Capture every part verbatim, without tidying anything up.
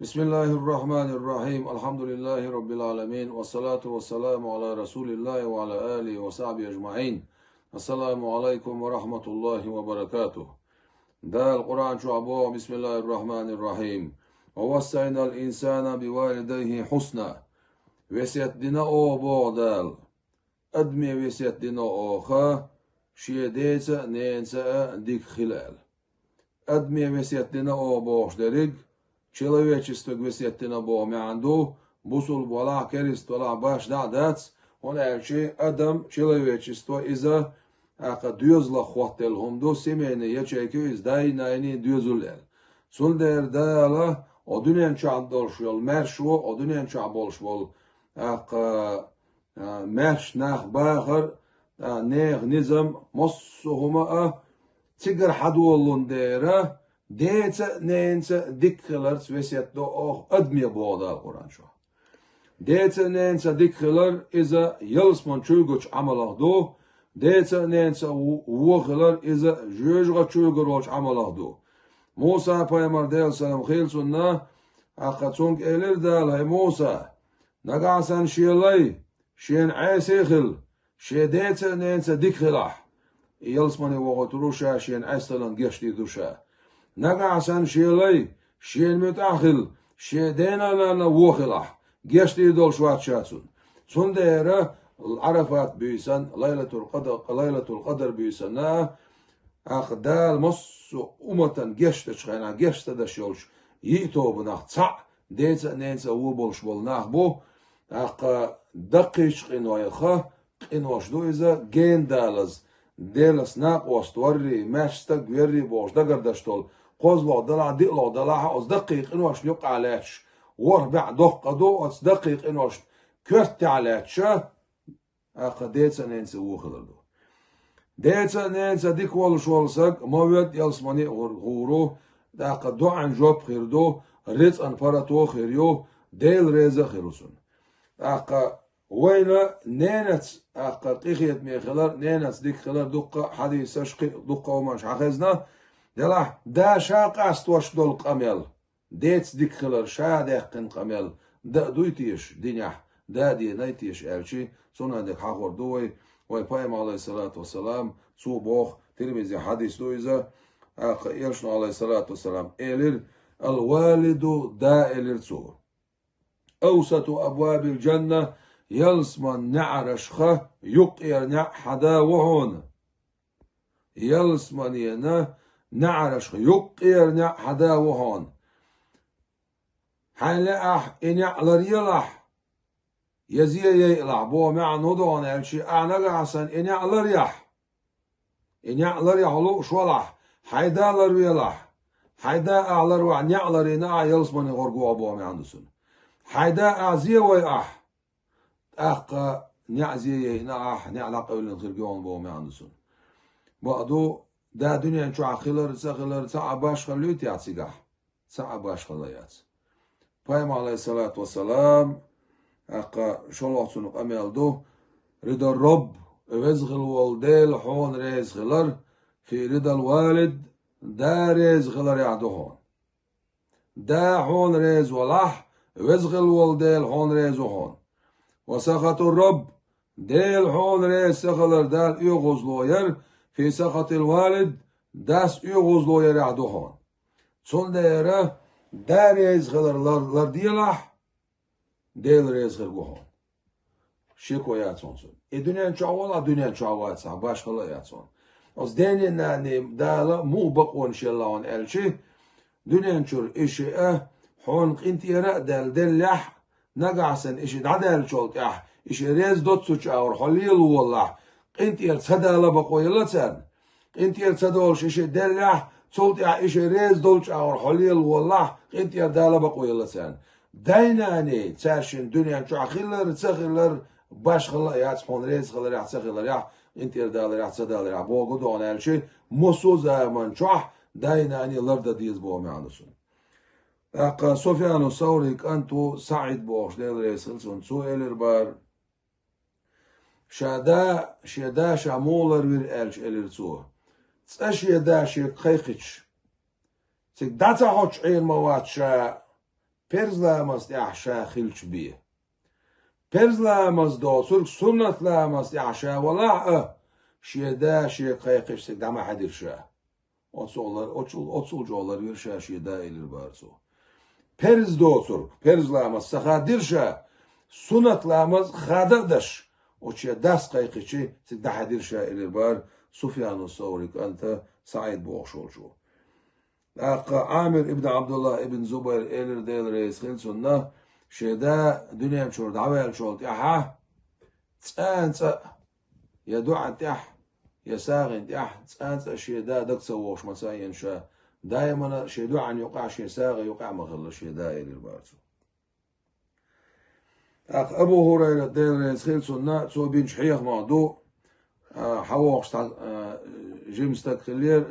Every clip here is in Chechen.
بسم الله الرحمن الرحيم. الحمد لله رب العالمين. والصلاة والسلام على رسول الله وعلى آله وصحبه أجمعين. السلام عليكم ورحمة الله وبركاته. Дала Къуръан чохь боху: بسم الله الرحمن الرحيم. ووصينا الإنسان بوالديه حسنا. Весет дина оха боху Дала. Адаме весет дина оха, шен деца а, ненаца а дика хила аьлла. Адаме весет дина оха бохуш дерриг, человечествога весет дина боху маьӀна ду, бусулба валахь, керста валахь, башха дӀа а дац, хӀунда аьлча адам, человечество, иза, тӀаккха доьзалах хоттаелла хӀума ду, семейный ячейка ю иза, дай-наний доьзал аьлла. Цундела Дала, о дуьнен чохь долуш йолу маьршо, о дуьнен чохь болуш болу, тӀаккха, а, маьрша нах бахар, а, нехан низам, массо а хӀума а, цигара хьадолалун дера, деца а, ненаца а дика хиларца весет до оха адаме боху Дала Къуръан чохь. Деца а, ненаца а дика хилар, иза ялсаман чуьйгучу Ӏамалах ду, деца а, ненаца а ву-, вон хилар, иза жоьжахати чуьйгур волчу Ӏамалах ду. Муса пайхамар, Делан салам хила цунна, тӀаккха цуьнга элира Дала: «ХӀай Муса, нагахь санна шен лай, шена Ӏеса а хила, шен деца а, ненаца а дика хилахь». И ялсамане вохуьйтур ву ша, шена Ӏеса хиларна гечдийр ду ша. Нагахь санна шен лай, шена муьтӀахь а хила, шен дена-нанна вон хилахь, гечдийр долуш вац ша цунна. Цундела Ӏарафат буьйсан, Лайлатул Къадр, Лайлатул Къадр буьйсанна, тӀаккха Дала массо а умматан гечдечу хенахь, геч ца деш йолчу йиъ тобанах цхьаъ деца а, ненаца а вон болуш болу нах бу, тӀаккха даккхийчу къинойх, къинош ду иза гена далаза, Делаца накъост варрий, маьрша стаг веррий бохуш дагардеш долу, кхозлагӀа далахь а, диълагӀа далахь а, оцу даккхий къиношна юккъехь лаьтташ, ворхӀ бӀе доккха ду, оцу даккхий къиношна коьртехь лаьтташ, тӀаккха деца а, ненаца а вон хилар ду. Деца а, ненаца а дика волуш волу саг ма воьду ялсамане а гӀур-, гӀур ву, тӀаккха доӀан жоп хир ду, рицкъан паргӀато а хир ю, Дела реза а хир ву цунна. ТӀаккха вайна ненаца, тӀаккха къинхетаме хилар, ненаца дика хилар дуккха а хьадисаш, кхин а дуккха а хӀуманаш хьан хезна, делахь, да ша къастош долу къамел, деца дика хилар ша даьккхина къамел, да а дуй теша динехь, да а денай теша аьлчи, цунах дерг хьахор ду вай, вай пайхамар, алейхиссалату вассалам, цо боху, Тирмизи хьадис ду иза, тӀаккха элчано, алейхиссалату вассалам, элира: «Ал-валиду», да элира цо. «Аусату абвабил джанна», ялсаман неӀарашха юккъера неӀ хьан да ву хьуна. Ялсаманена неӀарашха юккъера неӀ хьан да ву хьуна. Хьайн лаахь, и неӀ ларъелахь, я зе яйалахь, боху маьӀна хӀун ду хьуна аьлчи, ахь нагахь санна и неӀ ларъяхь. И неӀ ларъяхь лууш валахь, хьайн да ларвелахь. Хьайн да ахь ларвахь, неӀ ларйина ахь, ялсамане гӀур ву хьо, боху маьӀна ду цуьнан. Хьайн да ахь зе вайахь, тӀаккха неӀ зе яйина ахь, неӀ дӀакъевлина хир ю хьуна, боху маьӀна ду цуьнан. Бакъду, да дуьнен чохь хилар а, ца хилар а, цхьа а башхалла юй техьа цигахь? Цхьа а башхалла яц. Пайхамар, алейхиссалату вассалам, тӀаккха шолгӀа цуьнан къамел ду: «Рида Рабб», веза хила волу Дела хьуна реза хилар, «фи ридал валид», да реза хиларехь ду хьуна. Да хьуна реза валахь, веза хила волу Дела хьуна реза ву хьуна. «Ва сахату Рабб», Дела хьуна реза ца хилар, Далла оьгӀазло яр, «фи сахатил валид», дас оьгӀазло ярехь ду хьуна. Цундела да реза хилар лар-, ларделахь, Дела реза хир ву хьуна. Шеко яц хьуна цунна. И дуьнен чохь валахь, дуьнен чохь вацахь, башхалла а яц хьуна. Оцу дена а, нанна а Дала муха бакъонаш елла хьуна аьлчи, дуьнен чуьра и шиъ а хьуна къинтӀера а даьлла деллехь, нагахь санна и шиъ дӀадаьллачул тӀаьхьа, и шиъ реза доццучу агӀор хьо лелаволлахь, къинтӀера ца дала бакъо елла царна. КъинтӀера ца долуш и шиъ деллехь, цул тӀаьхьа и шиъ реза долчу агӀор хьо лелаволлахь, къинтӀера дала бакъо елла царна. Дай-наний, цаьршинна дуьнен чохь хилар а, ца хилар а, башхалла а яц хьуна реза хиларехь, ца хиларехь, къинтӀера даларехь, ца даларехь, боху ду хьуна аьлчи, массо а заман чохь дай-наний лардан деза, боху маьӀна ду цуьнан. ТӀаккха Суфьяну Саврин кӀант ву СаӀид бохуш, Дела реза хила цунна, цо элира бара: «Ша да, шен да ша муха ларвира?» аьлча, элира цо: «Цкъа шен да шега кхайкхича, цига дӀа ца хоттуш Ӏийр ма вац ша, перз ламаз тӀехь ша хилча бен. Перз ламаз доцург суннат ламаз тӀехь ша валахь а, шен да шен кхайкхича цига дӀа ма хьаьдира ша. Оцул, оцул, оцул чӀогӀа ларвира ша шен да, элира бара цо. Перз доцург, перз ламаз ца хадийра ша, суннат ламаз хада а деш, оцу шен дас кхайкхича цига дӀахьаьдира ша, элира бара Суфьяну Саври кӀанта СаӀид бохуш волчо. ТӀаккха Ӏамир ибн Ӏабдуллах ибн Зубайр элира, Дела реза хила цунна, шен да дуьнен чуьра дӀаваьллачул тӀаьхьа цкъа а, я дуӀан тӀехь, я сагӀина тӀехь, цкъа а шен да дага ца вогӀуш ма ца Ӏийна ша, даимана шен дуӀан юкъахь, шен сагӀа юкъахь ма хилла шен да, элира бара цо. ТӀаккха Абу ХӀурайрат, Дела реза хила цунна, цо бинчу хьехамах ду, а, хьан вогӀуш цхьа, а, жима стаг хиллера,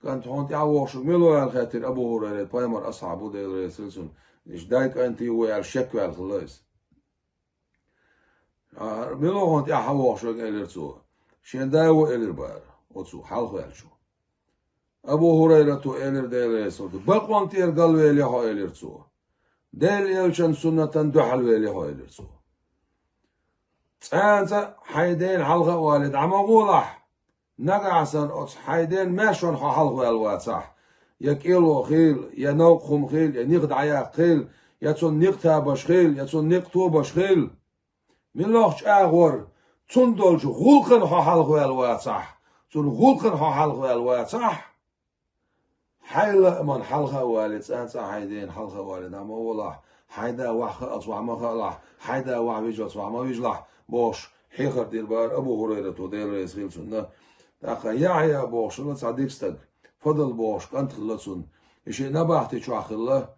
кӀант, хьуна тӀаьхьа вогӀуш мила ву аьлла хаьттира Абу ХӀурайрат, пайхамар асхьаб ву, Дела реза хила цунна. Иштта дай кӀант ву аьлла шек ваьлла хилла иза. А, мила ву хьуна тӀаьхьа вогӀуш верг, элира цо. Шен да ву, элира бара оцу хьалхаваьллачо. Абу ХӀурайрата элира, Дела реза хила цунна, бакъонан тӀера галвелли хьо, элира цо. Делан элчан суннатан дуьхьалвелли хьо, элира цо. Цкъа а хьайн дена хьалха а вале дӀа ма гӀолахь, нагахь санна оцу хьайн ден маьршонна хьо хьалхаваьлла вацахь, я кӀело хила, я новкъа хӀума хила, я ниха дӀаяккха хила, я цунна никъ табаш хила, я цунна никъ тобаш хила. Муьлххачу агӀор, цунна долчу гӀуллакхана хьо хьалхаваьлла вацахь, цунна гӀуллакхана хьо хьалхаваьлла вацахь, хьайн лааман хьалха а вале, цкъа а хьайн дена хьалха а вале дӀа ма гӀолахь, хьайн да ваха хаалц ваха ма хаалахь, хьайн да ваха вижалц ваха ма вижалахь, бохуш, хьехар дира бара Абу ХӀурайрата, Дела реза хила цунна. ТӀаккха Яхьъя бохуш хилла цхьа дика стаг, Фадал бохуш кӀант хилла цунна. И шиъ набахти чохь хилла.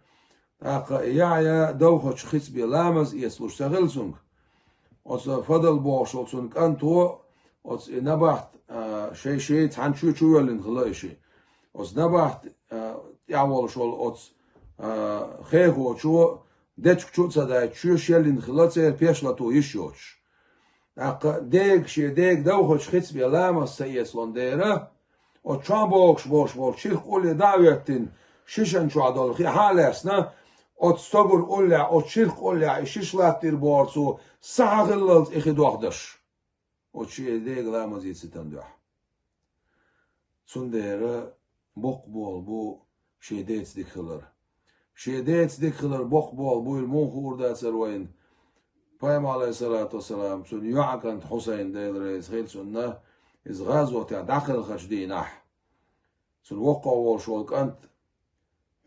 ТӀаккха Яхьъя довхачу хицбе ламаз эцалуш ца хилла цуьнга. Оцу Фадал бохуш волу цуьнан кӀанто, оцу и набахт, а, шай-шай цхьана чоь чу воьллина хилла и шиъ. Оцу набахт, а, тӀехь волуш волу оцу, а, хехочо дечка чу а ца дайта, чоь шеллина хилла церан пеш лато йиш йоцуш. ТӀаккха дега, шен дега довхачу хицбе ламаз ца эцалун дера, оцу чохь богуш болуш болу чирх къулле дӀа а хӀоьттина, шишан чохь долу хи хьа а лаьцна, оцу стогар уллехь, оцу чирх къуллехь и шиша латтийра бохура цо, сахьа хиллалц и хи дохдаш. Оцу шен дега ламаз эцитан дуьхьа. Цундела боккха болу бу шен деца дика хилар. Шен деца дика хилар боккха болу буйла муха хуур дацара вайна? Пайхамар, Ӏалайхиссалату вассалам, цуьнан йоӀан кӀант Хьусайн, Дела реза хила цунна, иза гӀазотехь дӀакхелхачу дийнахь, цуьнан воккхах волуш волу кӀант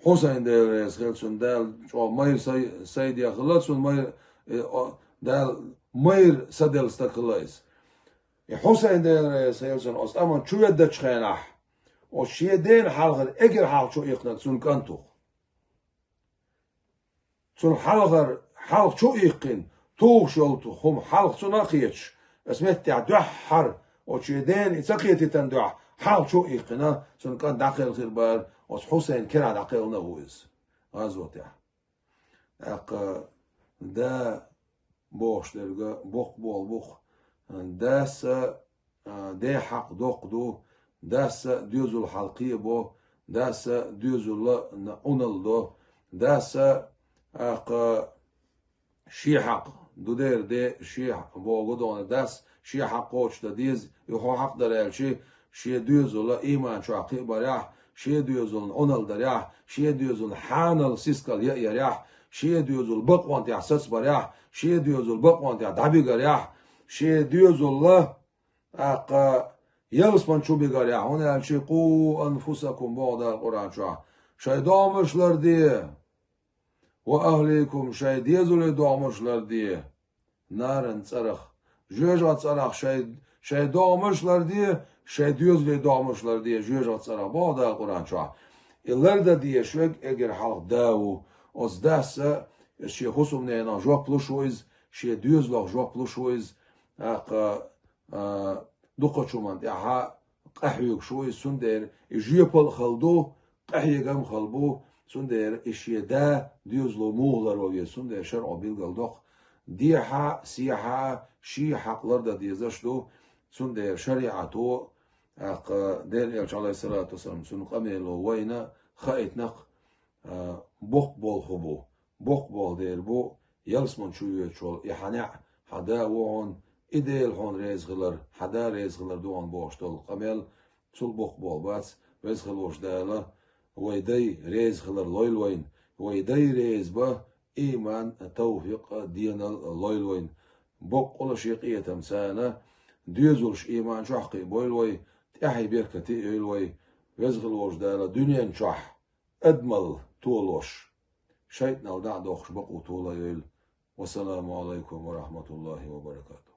Хьусайн, Дела реза хила цунна, Дала чӀогӀа майра сай-, сайдехь хилла цунна, майра, э, о, Дала майра са делла стаг хилла иза. И Хьусайн, Дела реза хила цунна, оцу тӀаман чу веддачу хенахь, оцу шен дена хьалхара эггара хьалха чу иккхинарг цуьнан кӀант ву. Цунна хьалхара хьалха чу иккхина, тухуш йолу хӀума хьалха цунна а кхеташ, оцу меттехь дуьххьара, оцу шен дена и ца кхетийтан дуьхьа, хьалха чу иккхина, цуьнан кӀант дӀакхелхира бара, оцу Хьусайн керахь дӀакхелхина а ву иза гӀазотехь. ТӀаккха да бохуш дерг боккха болу бу-кх. Дас а, а, ден хьакъ доккха ду, дас а доьзал хьалкхебо, дас а доьзал а Ӏуналла до, дас а, тӀаккха шен хьакъ ду дера де, шен хьакъ боху дона дас, шен хьакъ кхочушдан деза, и хьо хьакъ дара аьлча, шен доьзал а ийман чохь кхиабарехь, шен доьзална Ӏуналла дарехь, шен доьзална хьанал сискал яарехь, шен доьзал бакъонна тӀехь сацбарехь, шен доьзал бакъонна тӀехь дӀабигарехь, шен доьзал а, тӀаккха, ялсамани чу бигарехь, хӀунда аьлча, «Къу анфусакум», боху Дала Къуръан чохь, шайн догӀмаш ларде, «ва ахликум», шайн доьзалан догӀмаш ларде, «наран», цӀарах. Жоьжахатин цӀарах шайн, шайн догӀмаш ларде, шайн доьзалан догӀмаш ларде, жоьжахатин цӀарах, боху Дала Къуръан чохь. И лардан дезаш верг эггара хьалха да ву. Оцу дас а шен хӀусамненах жоп луш ву иза, шен доьзалах жоп луш ву иза, тӀаккха, а, дукхачу хӀуманна тӀехь къахьоьгуш ву иза, цундела и жоьпалла а хала ду, къахьегам а хала бу, цундела и шен да доьзало муха ларван веза, цундела шарӀо билгал доккху, дехьа а, сехьа а шен хьакъ лардан дезаш ду, цундела шариӀато, тӀаккха Делан Элча, Ӏалайхиссалату вассалам, цуьнан къамело вайна хаийтина-кх, а, боккха болу хӀу бу. боккха болу дер бу, ялсман чу йоьдуш волу и хьан неӀ, хьан да ву хьуна, и Дела хьуна реза хилар, хьан да реза хилар ду хьуна бохуш долу къамел, цул боккха болу бац. Веза хилла волчу Дала вай дай реза хилар лойла вайна, вай дай реза бан, иман, тавфикъ, денал лойла вайна. Боккъала шен къинхетам царна, доьзалш иман чохь кхиа бойла вай, тӀаьхье беркате а йойла вай. Веза хилла волчу Дала дуьнен чохь адамал толош, шайтӀанал дӀа а доккхуш бакъо тола а йойла. Вассаламу алайкум ва рахматуллахи ва баракатух.